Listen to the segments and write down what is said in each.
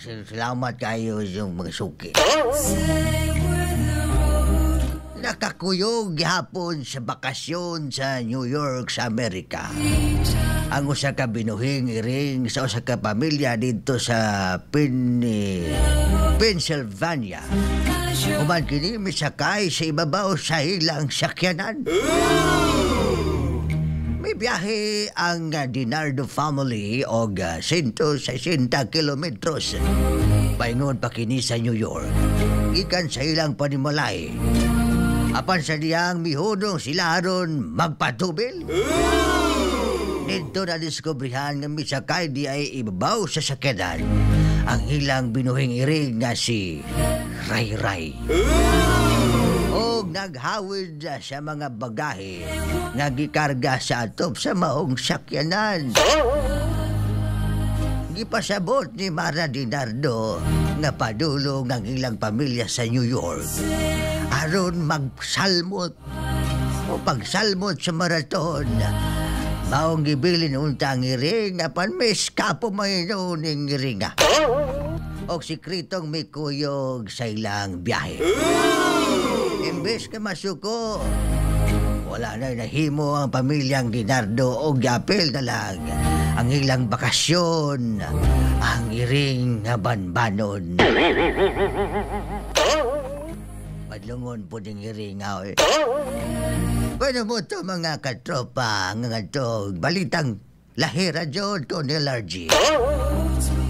Salamat kayo yung mga suki. Nakakuyog gihapon sa bakasyon sa New York sa Amerika ang usa ka binuhing iring sa usa ka pamilya didto sa Pennsylvania. Human kini misakay sa ibabaw sa ilang sakyanan. May biyahe ang Dinardo family og 160 kilometros paingon pa kini sa New York, gikan sa ilang panimalay. Apan sa diyang mihunong sila aron magpatubil, didto na diskubrihan nga misakay di ay ibabaw sa sakyanan ang ilang binuhing iring nga si Ray Ray. Og naghawid sa mga bagahe nga gikarga sa atop sa maong sakyanan. Gipasabot ni Mara Dinardo nga padulong ang ilang pamilya sa New York aron magsalmot o pagsalmot sa maraton. Maong gibilin unta ang iring apan miskapo may ning iringa. Og sikretong mikuyog sa ilang biyahe. Imbes ka masuko, wala na nahimo ang pamilyang Dinardo og giapil na lang ang ilang bakasyon, ang iring nga banbanon. Padlungon po ding iring oy. Bueno mo to mga katropa nga to balitang lahira jud ko ni LRG.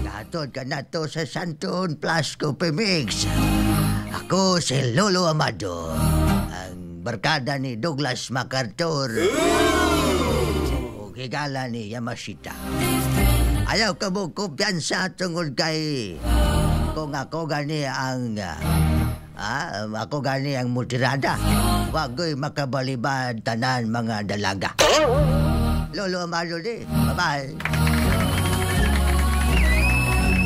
Kahatod ka na to sa Santon Plus Coffee Mix. Ako si Lolo Amado, ang barkada ni Douglas MacArthur o higala ni Yamashita. Ayaw ka mo kumpiyansa tungod kay kung ako gani ang mutirada. Wagoy makabalibad tanan mga dalaga. Lolo Amado di. Bye-bye.